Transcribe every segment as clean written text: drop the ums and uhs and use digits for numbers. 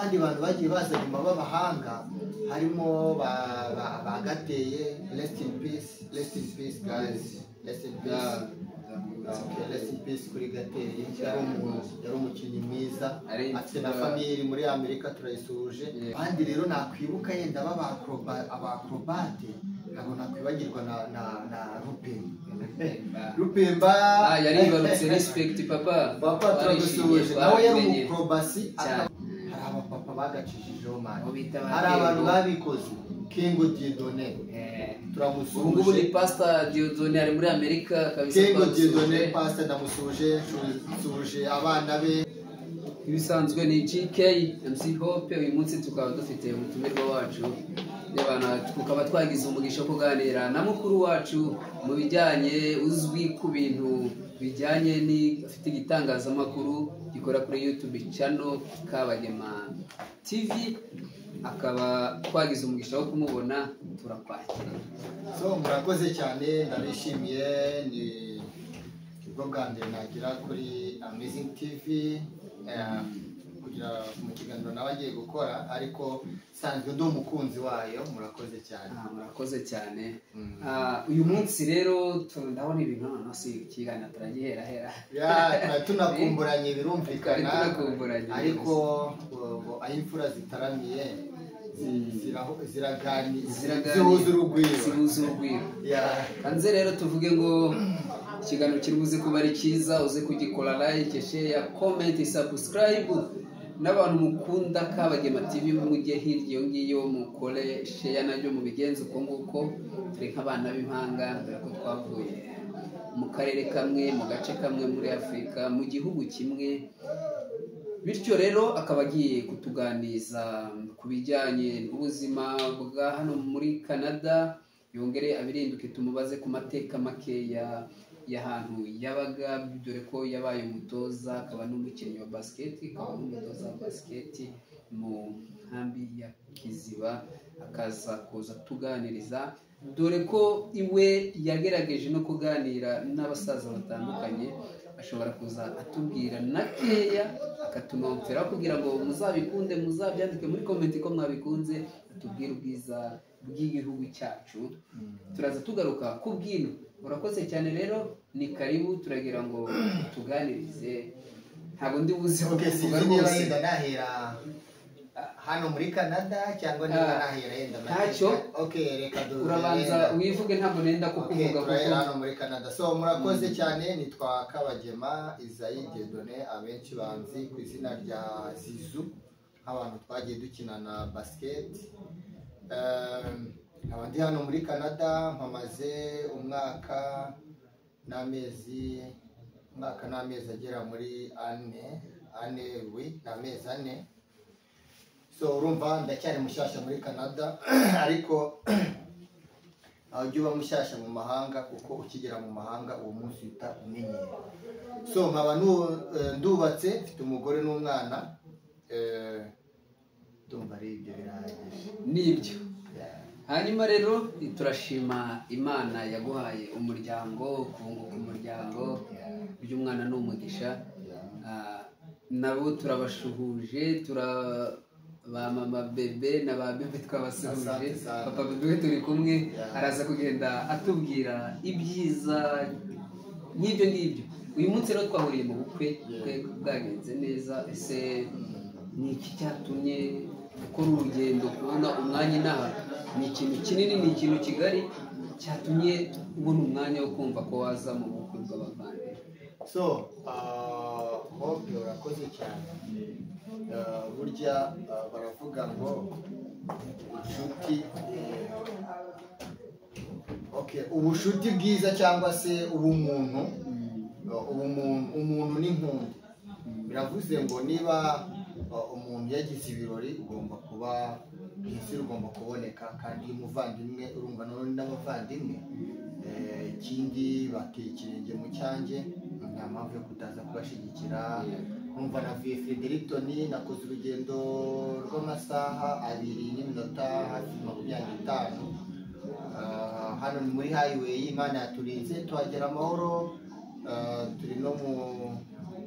Abandi bantu bagiye baza nyuma b'abahanga harimo ba Gateye, rest in peace, rest in peace guys, rest in peace. Okay, rest in peace kuri Gateye, yari umuntu, yari umukinnyi mwiza, afite na famille iri muri Amerika, turayisuhuje. Abandi rero nakwibuka yenda b'aba acrobate, ntabwo nakwibagirwa na Rupemba. Rupemba. Ah, yaribarutse, respect papa. Papa, turagusuhuje. Nawe yari Twamenye. umukrobasi. Cyane. Hari abapapa bagacishijeho, man. Abo bita ba Hari abantu Kengo. babikoze, Kengo Dieudonné. Ubu ngubu ni Turamusuhuje. Pastor Dieudonné, ari muri Amerika kabisa. Kengo Twamusuhuje. Dieudonné, pastor, ndamusuhuje, nsuhuje abana be. Ibisanzwe ni GK MC Hope. Uyu munsi tukaba dufite umutumirwa wacu. Y'abantu, tukaba twagize umugisha wo kuganira na mukuru wacu mu bijyanye, uzwi ku bintu bijyanye ni afite igitangazamakuru gikora kuri YouTube channel Kabagema TV, akaba twagize umugisha wo kumubona. Turakwakira. So murakoze cyane, ndabishimiye. Ni ubwo bwa mbere nagira kuri Amazing TV, kugira mu kiganiro nawe agiye gukora, ariko nsanzwe ndi umukunzi wayo. Murakoze cyane. Ah, murakoze cyane. Mm. Ah, uyu munsi rero ndabona ibintu noneho si ikiganiro turagiherahera. Ya, twari tunakumburanye, birumvikana. Twari tunakumburanye. Ariko ngo aho imfura zitaramiye Ziraganira. zihuza urugwiro. Zihuza urugwiro. Ya. Hanze rero tuvuge ngo ikiganiro kiri buze kuba ari cyiza, uze kugikora like, share, comment, subscribe. N'abantu mukunda Kabagema TV, mujye hirya iyo ngiyo mukore share, nabyo mubigenze uko nguko. Turi nk'abana b'impanga, dore ko twavuye mu karere kamwe, mu gace kamwe muri Afurika, mu gihugu kimwe. Bityo rero akaba agiye kutuganiza ku bijyanye n'ubuzima bwa hano muri Canada, yongere abirinduke, tumubaze ku mateka makeya y'ahantu yabaga, dore ko yabaye umutoza akaba n'umukinnyi wa basket, akaba n'umutoza wa basket mu nkambi ya Kiziba, akaza kuza tuganiriza, dore ko iwe yagerageje no kuganira n'abasaza batandukanye. Ashobora kuza atubwira na keya, akatunomfera kugira ngo muzabikunde, muzabyandike muri comment ko mwabikunze, atubwire ubwiza bw'igihugu cyacu. Turaza tugaruka ku bwino. Urakoze cyane rero, ni karibu. Turagira ngo tuganirize, ntabwo ndi buze Okay, kuvuga sinzi niba rwose. yenda nahera hano muri Canada cyangwa niba Ah, nahera yenda ntacyo. Okay, reka Urabanza wivuge, ntabwo nenda Okay, kukuvuga. Turahera Kuko hano muri Canada. So murakoze cyane, nitwa Kabagema Isaie Dieudonné, abenshi banzi ku izina rya Zizu, nk'abantu twagiye dukinana basket. Nkaba ndi hano muri Canada, mpamaze umwaka n'amezi agera muri ane, ane wi ni amezi 4. So urumva ndacyari mushyashya muri Canada, ariko aho ujya uba mushyashya mu mahanga, kuko ukigera mu mahanga uwo munsi uhita umenyera. So nkaba ndubatse, mfite umugore n'umwana. Ndumva ari ibyo, birahagije. Nibyo. Yeah. Hanyuma rero turashima Imana yaguhaye umuryango, kunguka umuryango by'umwana ni umugisha. Yeah. Ah, nabo turabashuhuje, tura ba mama bebe na ba bebe twabasuhuje. Asante sana. Papa bebe we turi kumwe. Yeah. Araza kugenda atubwira ibyiza nk'ibyo ngibyo. Uyu munsi rero twahuriye mu bukwe. Ubukwe bwagenze neza. Ese ni iki cyatumye ukora urugendo, kubona umwanya inaha ni ikintu kinini, ni ikintu kigari cyatumye ubona umwanya wo kumva ko waza mu bukwe bw'abavandimwe? So Hope, urakoze cyane. Burya baravuga ngo inshuti, okay, ubushuti bwiza cyangwa se ubumuntu, ubumuntu, umuntu n'inkundi. Biravuze ngo niba umuntu yagize ibirori, ugomba kuba mbese ugomba kuboneka, kandi iyo umuvandimwe, urumva none n'abavandimwe. Ikindi bateye ikirenge mu cyanjye, nta mpamvu yo kutaza kubashyigikira. Urumva navuye Fredericton, nakoze urugendo rw'amasaha 2 n'iminota hafi 25. Ah, hano ni muri highway, Imana yaturinze tuhagera amahoro. Ah, turi no mu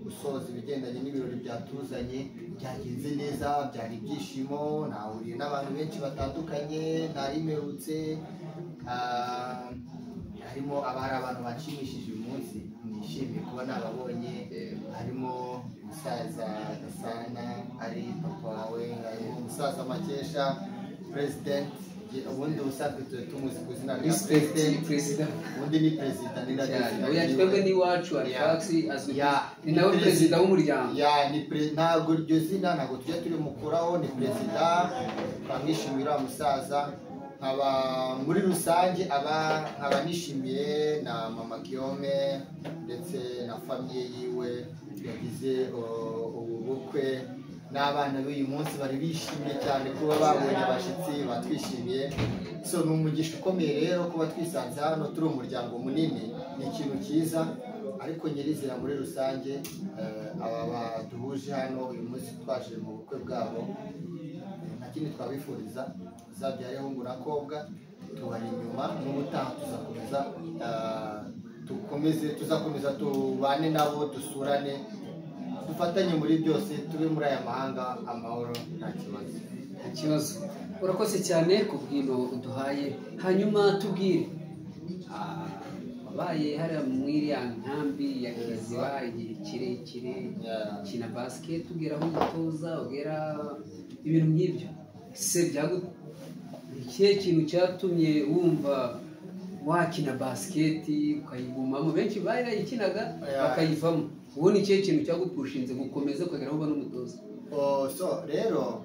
gusoza ibigendanye n'ibirori byatuzanye. Byagenze neza, byari ibyishimo, nahuriye n'abantu benshi batandukanye ntarimerutse. Harimo abari abantu banshimishije uyu munsi, nishimiye kuba nababonye. Harimo umusaza Gasana ari papa wawe, harimo umusaza Makesha president, ubundi ubusanzwe tuba tumuzi ku izina rya president, ubundi ni president, ni na president. Twebwe n'iwacu Alfax azwi ni nawe president w'umuryango. Ni ntabwo iryo zina ntabwo tujya turimukuraho, ni president, twamwishimira musaza. Nkaba muri rusange nkaba nishimiye na mama Guillaume ndetse na famille yiwe yagize ubu bukwe, n'abana b'uyu munsi bari bishimye cyane kuba babonye abashyitsi batwishimiye. So ni umugisha ukomeye rero kuba twisanze hano turi umuryango munini, ni ikintu cyiza. Ariko nyirizina muri rusange aba baduhuje hano uyu munsi twaje mu bukwe bwabo, nta kindi twabifuriza, uzabyareho ngo nakobwa, tubari inyuma n'ubutaha tuzakomeza tuzakomeza tubane nabo, dusurane, dufatanye muri byose, tube muri aya mahanga amahoro, nta kibazo. Nta kibazo. Urakoze cyane ku bwino uduhaye. Hanyuma tubwire, wabaye hariya muri iriya nkambi ya Kiziba igihe kirekire, kina basket, ugera aho umutoza, ugera ibintu nk'ibyo, se ikihe kintu cyatumye wumva wakina basket ukayigumamo? Benshi barayikinaga bakayivamo, ubu ni ikihe kintu cyagupushinze gukomeza ukagera aho uba n'umutoza? So rero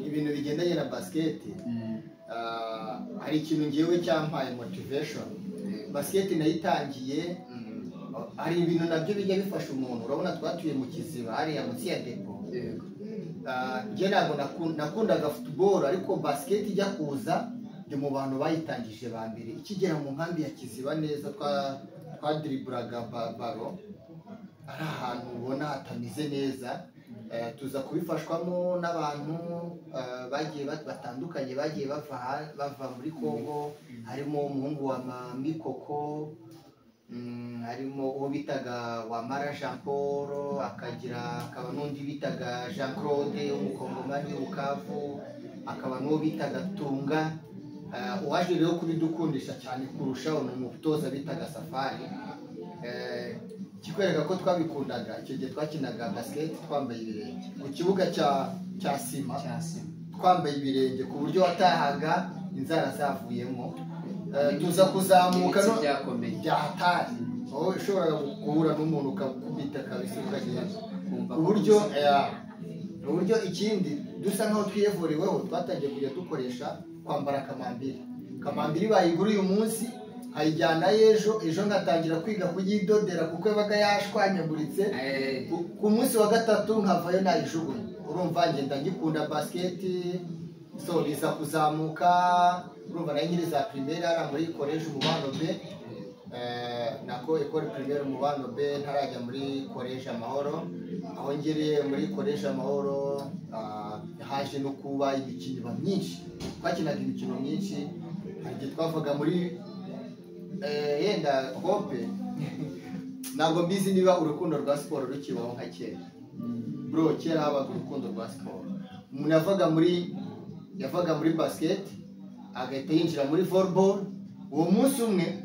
ibintu bigendanye na basket, hari ikintu ngewe cyampaye motivation. Basket nayitangiye, hari ibintu nabyo bijya bifasha umuntu. Urabona twatuye mu Kiziba hariya munsi ya depo. Njye ntabwo nakundaga football, ariko basket ijya kuza ndi mu bantu bayitangije ba mbere. Ikigera mu nkambi ya Kiziba neza twadriburaga baro, ari ahantu ubona hatameze neza. Tuza kubifashwamo n'abantu bagiye batandukanye, bagiye bava muri Kongo. Harimo umuhungu wa Mikoko, harimo uwo bitaga Wamara Jean Paul, akagira akaba n'undi bitaga Jean Claude w'umukongomani Bukavu, akaba n'uwo bitaga Tunga. Uwaje rero kubidukundisha cyane kurushaho ni umutoza bitaga Safari. Kikwereka ko twabikundaga. Icyo gihe twakinaga basket twambaye ibirenge ku kibuga cya sima, twambaye ibirenge ku buryo watahaga inzara zavuyemo. Tuza kuzamuka no byahatari, aho ushobora guhura n'umuntu ukakubita kabisa ukagenda. Uburyo ikindi dusa nkaho twiyevuriweho, twatangiye kujya dukoresha kwambara kamambiri. Kamambiri bayigura uyu munsi nkayijyana ejo, ejo ngatangira kwiga kuyidodera kuko yabaga yashwanyaguritse. Ku munsi wa gatatu nkavayo nayijugunya. Urumva ngenda ngikunda basket, so biza kuzamuka. Urumva nayo nkiri za primaire hariya muri college Umubano B, nako école primaire Umubano B, ntarajya muri college Amahoro. Aho ngereye muri college Amahoro haje no kuba imikino myinshi, twakinaga imikino myinshi. Hari igihe twavaga muri yenda hope, ntabwo mbizi niba urukundo rwa siporo rukibaho nka kera. Bro, kera habaga urukundo rwa siporo. Umuntu yavaga muri basket agahita yinjira muri volleyball. Uwo munsi umwe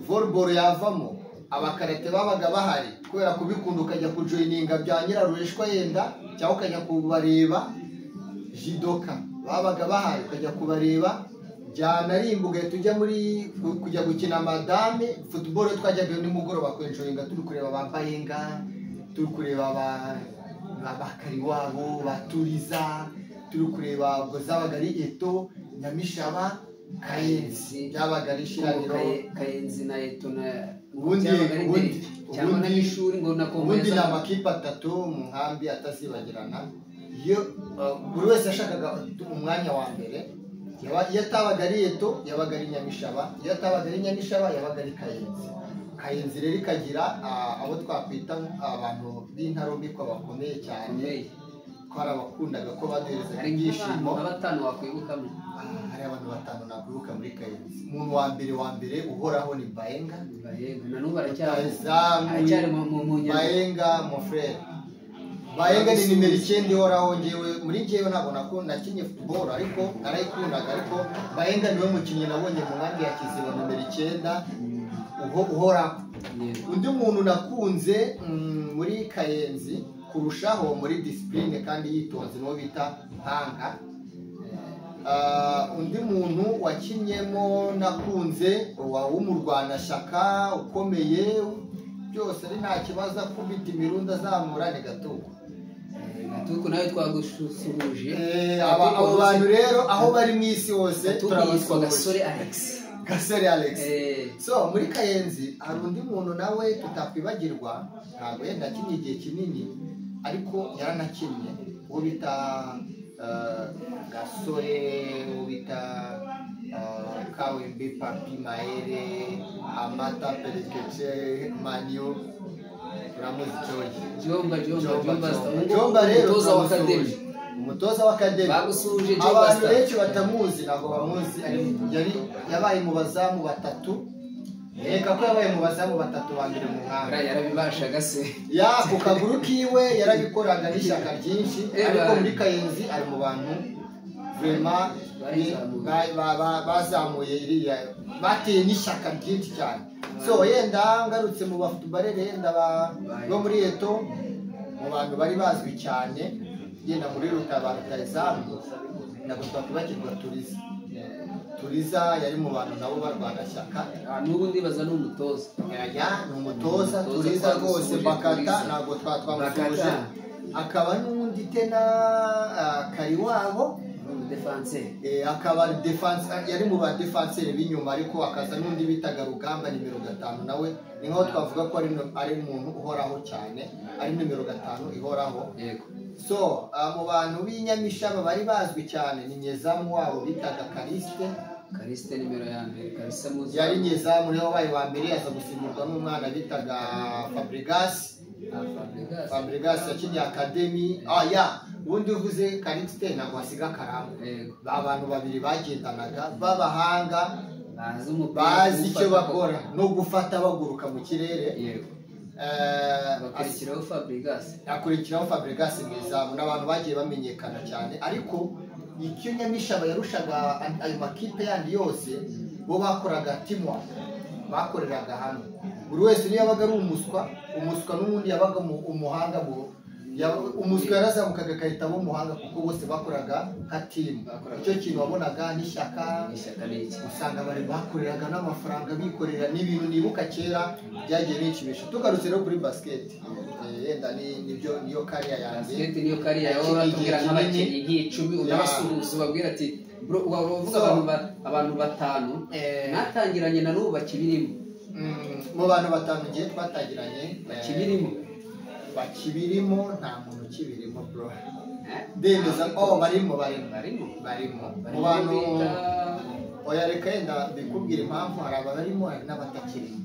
volleyball yavamo, abakarate babaga bahari kubera kubikunda, ukajya kujoininga bya nyirarureshwa yenda, cyangwa ukajya kubareba jidoka babaga bahari, ukajya kubareba byanarimba, ugahita ujya muri kujya gukina madame football. Twajyaga nimugoroba kwenjoyinga, turi kureba ba Bayenga, turi kureba ba Bakariwabo, ba Turiza, turi kureba ubwo zabaga ari Eto, Nyamishaba, Kayenzi, byabaga ari ishiraniro. Kayenzi na Eto na ubundi cyangwa na ishuri ngo ubundi ni amakipe atatu mu nkambi atazibagirana. Iyo buri wese yashakaga umwanya wa mbere, iyo atabaga ari Eto yabaga ari Nyamishaba, iyo atabaga ari Nyamishaba yabaga ari Kayenzi. Kayenzi rero ikagira abo twakwita abantu b'intarumikwa bakomeye cyane. Twarabakundaga ko baduherezaga Hari ibyishimo. nk'abantu nka batanu wakwibukamo? Hari abantu batanu nakwibuka muri Kayenzi. Umuntu wa mbere uhoraho ni Baenga. Bayenga na n'ubu aracyari Rutahizamu. Aracyari mu nyandiko. Baenga, mon frère Baenga ni nimero 9 ihoraho. Ngewe muri ngewe ntabwo nakinye football, ariko narayikundaga. Ariko Baenga niwe mukinnyi nabonye mu nkambi ya Kiziba, nimero 9 uhoraho. Undi muntu nakunze muri Kayenzi kurushaho muri discipline kandi yitonze niwo bita Mpanga. Undi muntu wakinnyemo nakunze wa w'umurwanashyaka ukomeye, byose ari nta kibazo, akubita imirundi azamura, ni Gatuku. Gatuku nawe twagusuhuje. Abo bantu rero aho bari mu isi hose Gatuku yitwa turabasuhuje. Gasore Alex. Gasore Alex. So muri Kayenzi hari undi muntu nawe tutakwibagirwa, ntabwo yenda akinnye igihe kinini ariko yaranakinnye, uwo bita Gasore, uwo bita Kawembe Papi Maere Amata Perekece Manio, uramuzi George. Jomba, Jomba, Jomba. Jomba rero umutoza wa turamusuhuje. Academy. Umutoza w'Academy. Bagusuhuje, Jomba Abantu Star. benshi batamuzi, ntabwo bamuzi. Yari yabaye mu bazamu batatu, reka ko yabaye mu bazamu batatu ba mbere mu nkambi. Buriya yarabibashaga se? Ya, ku kaguru kiwe yarabikoraga n'ishyaka ryinshi. Ariko muri Kayenzi ari mu bantu vraiment Bayizamuye. Bazamuye iriya, bateye n'ishyaka ryinshi cyane. So yenda ngarutse mu bafutubarere yenda bo muri Eto, mu bantu bari bazwi cyane yenda muri ba rutahizamu, ntabwo twakwibagirwa Turiza. Turiza yari mu bantu nabo barwanashyaka. N'ubu ndibaza ni umutoza. Ya, ni umutoza. Umutoza. Turiza rwose. Twagusuhuje, Bakata. Turiza. Ntabwo twamusuhuje. Bakata. Akaba n'undi tena Kariwabo. Umudefanseri. Akaba defense, yari mu ba defenseur b'inyuma, ariko akaza n'undi bitaga Rugamba, nimero 5. Nawe ni nkaho twavuga ko ari ari umuntu uhoraho cyane, ari nimero 5 ihoraho. So mu bantu b'inyamishaba bari bazwi cyane ni nyezamu wabo bitaga Kariste. Karisite nimero ya mbere, Karisa muzi. Yari nyezamu, niwe wabaye wa mbere, aza gusimburwa n'umwana bitaga Fabregas. Fabregas. Fabregas yakinnye Academy. Ya, ubundi uvuze Kariste ntabwo wasiga Karangwa. Abantu babiri bagendanaga b'abahanga, Bazi umupira, bazi icyo kuwufata. bakora no gufata baguruka mu kirere. Bakurikiraho Fabregas. Akurikiraho Fabregas mu izamu. N'abantu bagiye bamenyekana cyane, ariko icyo Nyamishaba yarushaga ayo makipe yandi yose, bo bakoraga teamwork, bakoreraga hamwe. Buri wese niyo yabaga ari umuswa, umuswa n'ubundi yabaga umuhanga umuswa yarazamukaga agahita aba umuhanga kuko bose bakoraga nka team. Bakoraga. Icyo kintu wabonaga n'ishyaka. Ishyaka ni iki? Usanga bari bakoreraga n'amafaranga bikorera n'ibintu. Nibuka kera byagiye binshimisha. Tugarutse rero kuri basket, yenda ni nibyo, niyo career yanjye. Basket niyo career yawe. Yakinnye Uratubwira igihe nk'abakinnyi kinini. nk'icumi, unabasuhuza ubabwira ati bro, waba uvuga abantu batanu mwatangiranye na n'ubu bakibirimo. Mu bantu batanu ngiye twatangiranye Bakibirimo. Bakibirimo, nta muntu ukibirimo, bro. Eh? Ndemeza, oh, barimo, barimo. Barimo. Barimo mu Barimo bantu bita oya, reka yenda mbikubwire impamvu hari abarimo hari n'abatakirimo.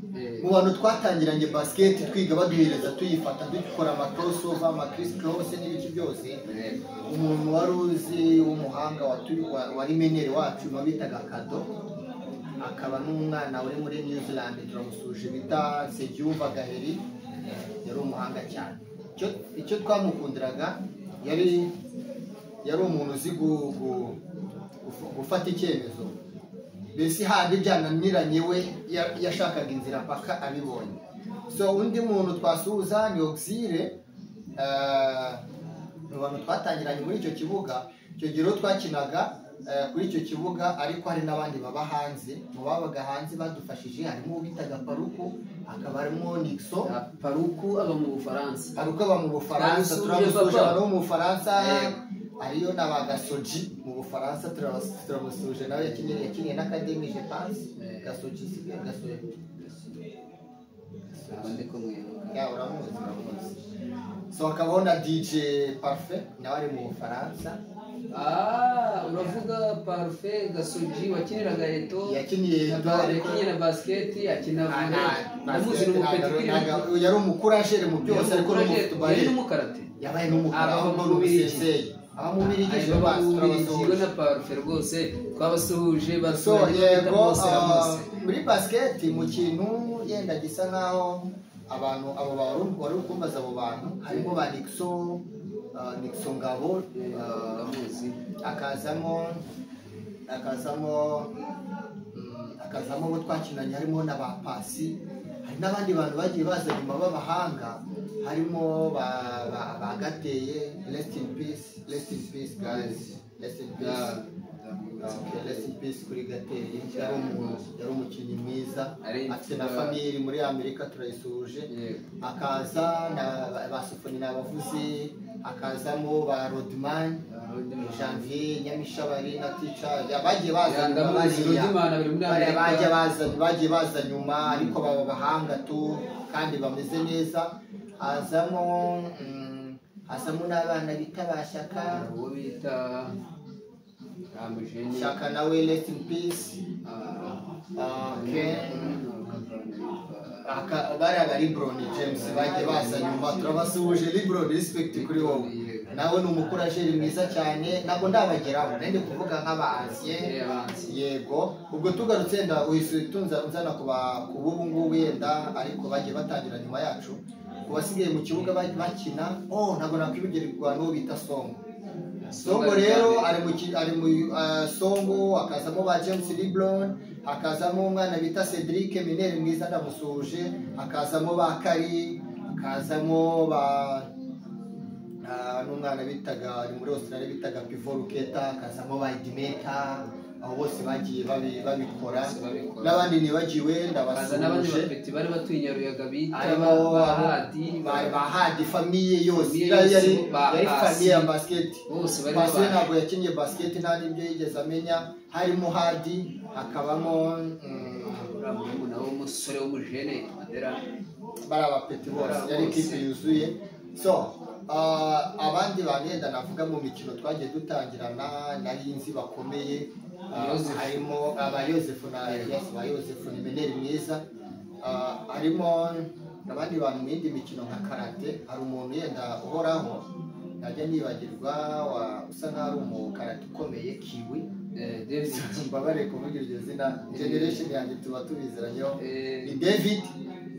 Mu bantu twatangiranye basket twiga, baduhereza tuyifata, dukora ama crossover, ama criss cross n'ibiki byose, umuntu wari uzi w'umuhanga wari meneur wacu bitaga Kado, akaba n'umwana uri muri New Zealand, turamusuje, bita Nsengiyumva Gaheri, yari umuhanga cyane. Icyo twamukundiraga, yari umuntu uzi gufata icyemezo, mbese handi byananiranye we yashakaga inzira paka abibonye. So undi muntu twasuhuza ni Auxile, mu bantu twatangiranye muri icyo kibuga. Icyo gihe rero twakinaga kuri icyo kibuga, ariko hari n'abandi baba hanze. Mu babaga hanze badufashije harimo uwo bitaga Paruku, hakaba harimo Nixon. Paruku aba mu Bufaransa. Paruku aba mu Bufaransa. Turamusuhuje, Turamusuhuje papa. abantu bo mu Bufaransa. Hariyo na ba Gasoji mu Bufaransa, turamusuhuje nawe, yakiniye n'Academy, je pense. Gasoji, si byo? Gasoji. Ntabwo ndi kumwibuka. Ya, uramuzi, uramuzi. So hakabaho na DJ Parfait, nawe ari mu Bufaransa. Ah, uravuga Parfait Gasoji wakiniraga Eto. Yakiniye Eto, Yakinye na basket, akina volley. Ndamuzi, ni umupeti. Yari umukurajere mu byose, ariko Yari n'umufutubarere. n'umukarate. Yabaye n'umukara Aba ahubwo mu Bubiligi. n'umusensei aba mu Bubiligi. Aba Jonas, mu Bubiligi turabasuhuje. we na Parufe rwose twabasuhuje, So basuhuje bita yego, Mose Ramose. muri basket mu kintu yenda gisa nkaho abantu abo wari uri kumbaza, abo bantu harimo ba Nixon, Nixon Ngabo, Ndamuzi. Akazamo abo twakinanye, harimo na ba Pasi, hari n'abandi bantu bagiye baza nyuma b'abahanga, harimo ba Gateye, rest in peace, rest in peace guys, rest in peace. Okay, rest in peace kuri Gateye, yari umukinnyi mwiza, Ari afite na famille iri muri Amerika, turayisuhuje. Yego. Akaza na ba Sofoni, ni abavuzi, hakazamo ba Rodman, Janvier Nyamishabari na Tica, bagiye baza nyuma. Ndamuzi. Bariya. Rodman ari muri Bariya Amerika. bagiye baza nyuma, ariko baba bahanga tu kandi bameze neza. Hazamo n'abana bita ba Shyaka. Uwo bita Ramujeni. Shyaka nawe rest in peace. Ken bariya ba LeBron James bagiye baza nyuma, turabasuhuje. LeBron, respect kuri wowe, nawe ni umukurajeri mwiza cyane. Ntabwo ndabageraho, nari kuvuga nk'aba ancien. Yego, ubwo tugarutse yenda uhise utunza unzana ku b'ubu ngubu yenda, ariko bagiye batangira nyuma yacu, ku basigaye mu kibuga bakina. Oh, ntabwo nakwibagirwa n'uwo bita Songo. Songo rero ari mu Songo, hakazamo ba James LeBron, hakazamo umwana bita Cedric Mineri mwiza, ndamusuhuje, hakazamo ba Kari, hakazamo ba n'umwana bitaga, ari muri Australia, bitaga Pivo Ruketa, hakazamo ba Edimeta, abo bose bagiye babikora. Bose babikora. N'abandi nibagiwe, Haza n'abandi ndabasuhuje. Bapeti bari batuye Nyaruyaga bita Harimo Bahadi. Bahadi, famille yose. Famille yari yose, ba yari Pasi. Famille ya basket. Bose bari Pasi baje. Ntabwo yakinnye basket, nta n'ibyo yigeze amenya. Harimo Hadi, hakabamo Uriya murumuna w'umusore w'umujene Mandela. Bari abapeti bose. Bari Yari bose. ikipe yuzuye. So abandi bantu yenda navuga mu mikino twagiye dutangirana nari nzi bakomeye, Yozefu. Harimo aba Yozefu na yes, ba Yozefu ni meneri mwiza. Harimo abandi bantu mu yindi mikino nka karate, hari umuntu yenda uhoraho najya nibagirwa usa nkaho ari umukarate ukomeye, Kiwi. David. Mbabare kuvuga iryo zina, generation yanjye tuba tubiziranyeho. Ni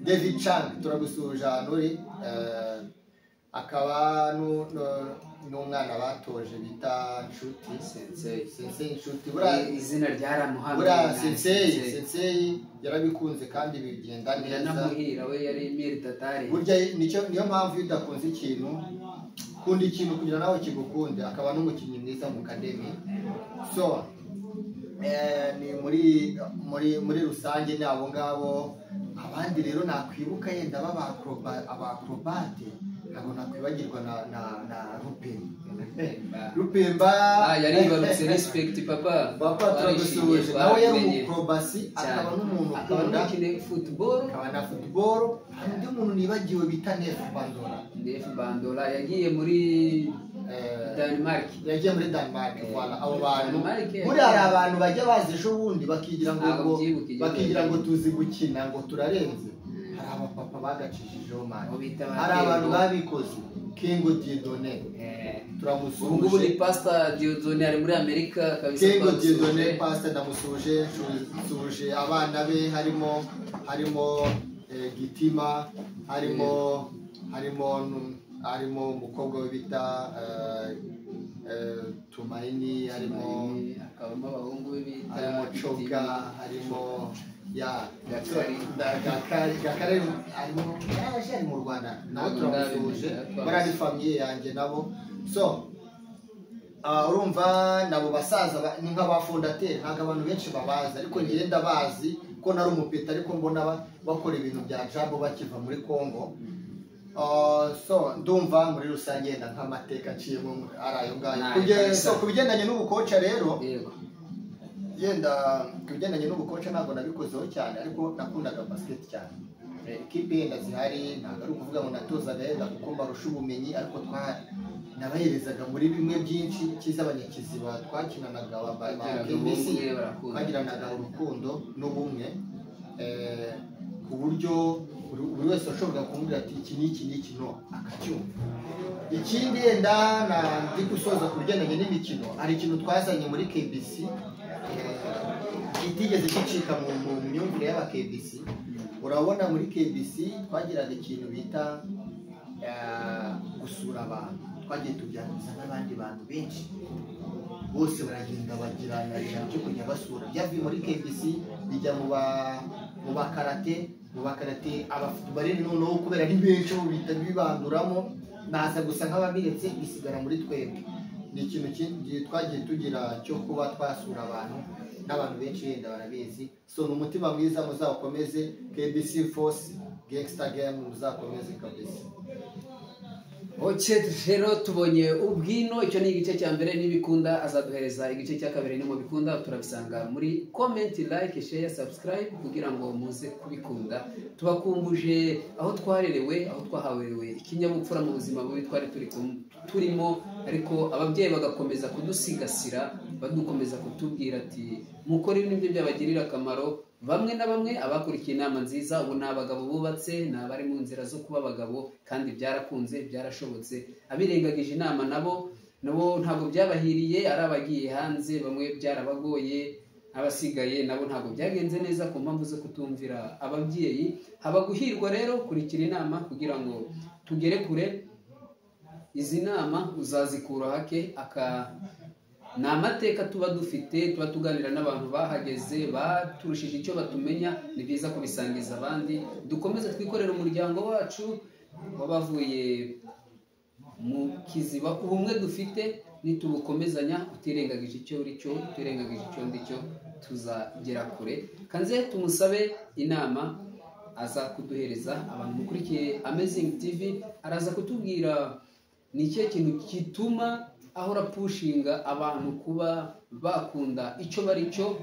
David Chang, turagusuhuje ahantu uri. Akaba n'umwana batoje bita Nshuti. Sensei. Sensei Nshuti buriya. Izina ryaramuhamye. Buriya sensei yarabikunze kandi bigenda neza. Biranamuhira, we yari Miri Tatari. Burya niyo mpamvu iyo udakunze ikintu, kunda ikintu kugira nawe kigukunde. Akaba n'umukinnyi mwiza mu academy. So ni muri rusange ni abo ngabo. Abandi rero nakwibuka yenda baba abakrobate, ntabwo nakwibagirwa na Rupemba. Rupemba. Ah, yaribarutse, respect papa. Papa, turagusuhuje. Nawe yari umukrobasi, Cyane. akaba n'umuntu akaba ukunda n'umukinnyi football. Akaba na football. Hari undi muntu nibagiwe bita Nef Bandora. Nef Bandora yagiye muri Denmark. Yagiye muri Denmark. Voilà, abo bantu. Denmark. Buriya hari abantu bajya baza ejo bundi bakigira ngo Ntabwo ngo byibuka igihugu. Bakigira ngo tuzi gukina, ngo turarenze. Hari abapapa bagacishijeho mani. Abo bita ba Hari abantu Kengo. babikoze, Kengo Dieudonné. Ubu ngubu ni Turamusuhuje. Pastor Dieudonné, ari muri Amerika kabisa. Kengo twamusuhuje. Dieudonné pastor, ndamusuhuje, nsuhuje abana be, harimo Gitima, harimo umukobwa we bita Tumaini, harimo Hakabamo abahungu be bita harimo Coga, Gitima. harimo ya Gakari. Gakari. Gakari harimo, yaje ari mu Rwanda nawe, Ntabwo turamusuhuje. ndabimenya. Buriya ni famille yanjye nabo. So urumva nabo basaza ni nk'abafondateri, ntabwo abantu benshi babazi, ariko njyewe ndabazi ko nari umupeta, ariko mbona bakora ibintu bya jabo bakiva muri Congo. So ndumva muri rusange yenda nk'amateka nciyemo ari ayo ngayo. Nayo kabisa. So ku bigendanye n'ubukoca rero, Yego. yenda ku bigendanye n'ubukoca ntabwo nabikozeho cyane, ariko nakundaga basket cyane. Ikipe yenda zihari, ntabwo ari ukuvuga ngo natozaga yenda kuko mbarusha ubumenyi, ariko nabaherezaga muri bimwe byinshi cyiza. Abanyakiziba twakinanaga ba Bagiraga KBC, ubumwe, barakunda. bagiranaga urukundo n'ubumwe, ku buryo Buri wese washoboraga kumubwira ati iki n'iki n'iki, no akacyumva. Ikindi yenda ndi gusoza ku bigendanye n'imikino, hari ikintu twazanye muri KBC kitigeze gicika mu myumvire y'aba KBC. Urabona muri KBC twagiraga ikintu bita gusura abantu, twagiye tubyangiza n'abandi bantu benshi, bose baragenda bagirana ijambo cyo kujya basura. Byavuye muri KBC bijya mu bakarate, mu bakarate abafutubareri noneho kubera ari benshi bo bita bibanduramo, naza gusa nk'ababiretse bisigara muri twebwe. Ni ikintu kindi twagiye tugira cyo kuba twasura abantu, n'abantu benshi yenda barabizi. So ni umutima mwiza, muzakomeze. KBC Force Gangster Game, muzakomeze kabisa. Oke, rero tubonye ubwino, icyo ni igice cya mbere. Nibikunda azaduhereza igice cya kabiri, nimubikunda turabisanga muri comment, like, share, subscribe kugira ngo muze kubikunda. Tubakumbuje aho twarerewe, aho twahawerewe ikinyabupfura mu buzima bubi twari turimo, ariko ababyeyi bagakomeza kudusigasira, badukomeza kutubwira ati mukore ibi nibyo byabagirira akamaro. Bamwe na bamwe abakurikiye inama nziza ubu ni abagabo bubatse, ni abari mu nzira zo kuba abagabo, kandi byarakunze, byarashobotse. Abirengagije inama nabo ntabwo byabahiriye, ari abagiye hanze bamwe byarabagoye, abasigaye nabo ntabwo byagenze neza ku mpamvu zo kutumvira ababyeyi. Haba guhirwa rero kurikira inama kugira ngo tugere kure. Izi nama uzazikura hake aka ni amateka tuba dufite, tuba tuganira n'abantu bahageze baturushije icyo batumenya. Ni byiza kubisangiza abandi, dukomeze twikorere umuryango wacu wabavuye mu Kiziba. Ubumwe dufite nitubukomezanya, utirengagije icyo uri cyo, utirengagije icyo ndi cyo, tuzagera kure. Kanze tumusabe inama aza kuduhereza. Abantu mukurikiye Amazing TV, araza kutubwira ni ikihe kintu gituma ahora pushinga abantu kuba bakunda icyo bari cyo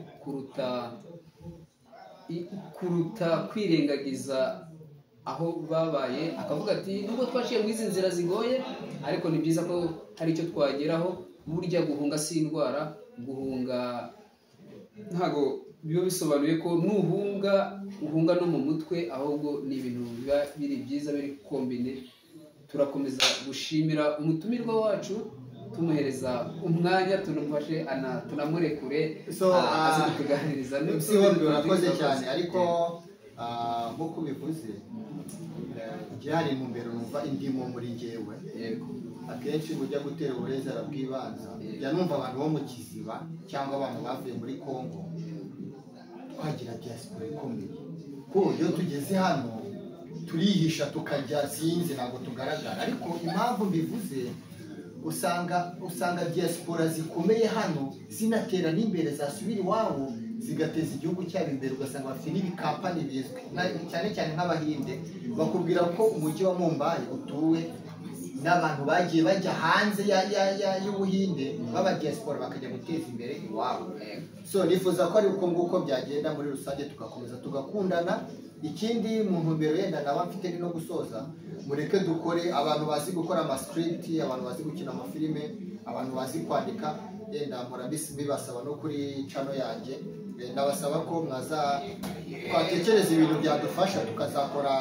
kuruta kwirengagiza aho babaye. Akavuga ati nubwo twaciye mu izi nzira zigoye, ariko ni byiza ko hari icyo twageraho. Burya guhunga si indwara, guhunga ntago biba bisobanuye ko nuhunga uhunga no mu mutwe, ahubwo ni ibintu biba biri byiza biri kombine. Turakomeza gushimira umutumirwa wacu, tumuhereza umwanya, tunamufashe tunamurekure aze kutuganiriza. Urakoze cyane, ariko nk'uko ubivuze byari mu mbere numva indimo muri njyewe. Akenshi mujya gutera uburezera bw'ibanza, njya numva abantu bo mu Kiziba cyangwa abantu bavuye muri Kongo twagira diaspora ikomeye, ko iyo tugeze hano turihisha tukajya sinzi ntabwo tugaragara. Ariko impamvu mbivuze, usanga diaspora zikomeye hano zinatera n'imbere, zasubira iwabo zigateza igihugu cyabo imbere, ugasanga bafite n'ibikampani bizwi cyane cyane nk'Abahinde. Bakubwira ko umujyi wa Mumbai utuwe n'abantu bagiye bajya hanze y'Ubuhinde baba diaspora bakajya guteza imbere iwabo. So nifuza ko ari uko nguko byagenda muri rusange, tugakomeza tugakundana. Ikindi mu ntumbero yenda naba mfite ni no gusoza, mureke dukore. Abantu bazi gukora ama script, abantu bazi gukina amafilime, abantu bazi kwandika, yenda mpora mbibasaba no kuri channel yanjye, ndabasaba ko mwaza twatekereza ibintu byadufasha tukazakora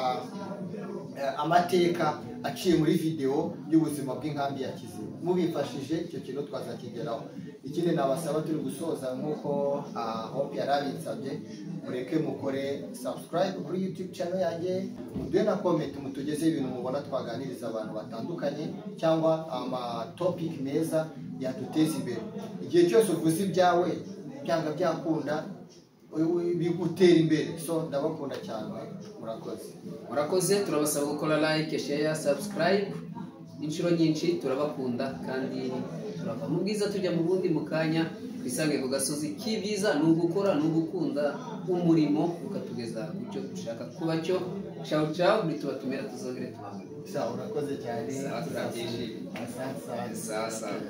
amateka aciye muri video y'ubuzima bw'inkambi ya Kiziba. Mubifashije icyo kintu twazakigeraho. Ikindi nabasaba turi gusoza, nk'uko Hope yarabinsabye, mureke mukore subscribe kuri YouTube channel yanjye, muduhe na comment, mutugeze ibintu mubona twaganiriza abantu batandukanye, cyangwa ama topic meza yaduteza imbere. Igihe cyose uvuze ibyawe byanga byakunda bigutera imbere. So ndabakunda cyane, murakoze. Murakoze, turabasaba gukora like, share, subscribe inshuro nyinshi. Turabakunda kandi turava mu bwiza tujya mu bundi mu kanya. Twisange ku gasozi k'ibyiza, ni ugukora, ni ugukunda umurimo ukatugeza ku cyo dushaka kuba cyo. Ciao ciao, nitubatumira tuzongere tubabone. Sawa, urakoze cyane. Sawa, turabyishimiye. Asante. Sawa sawa.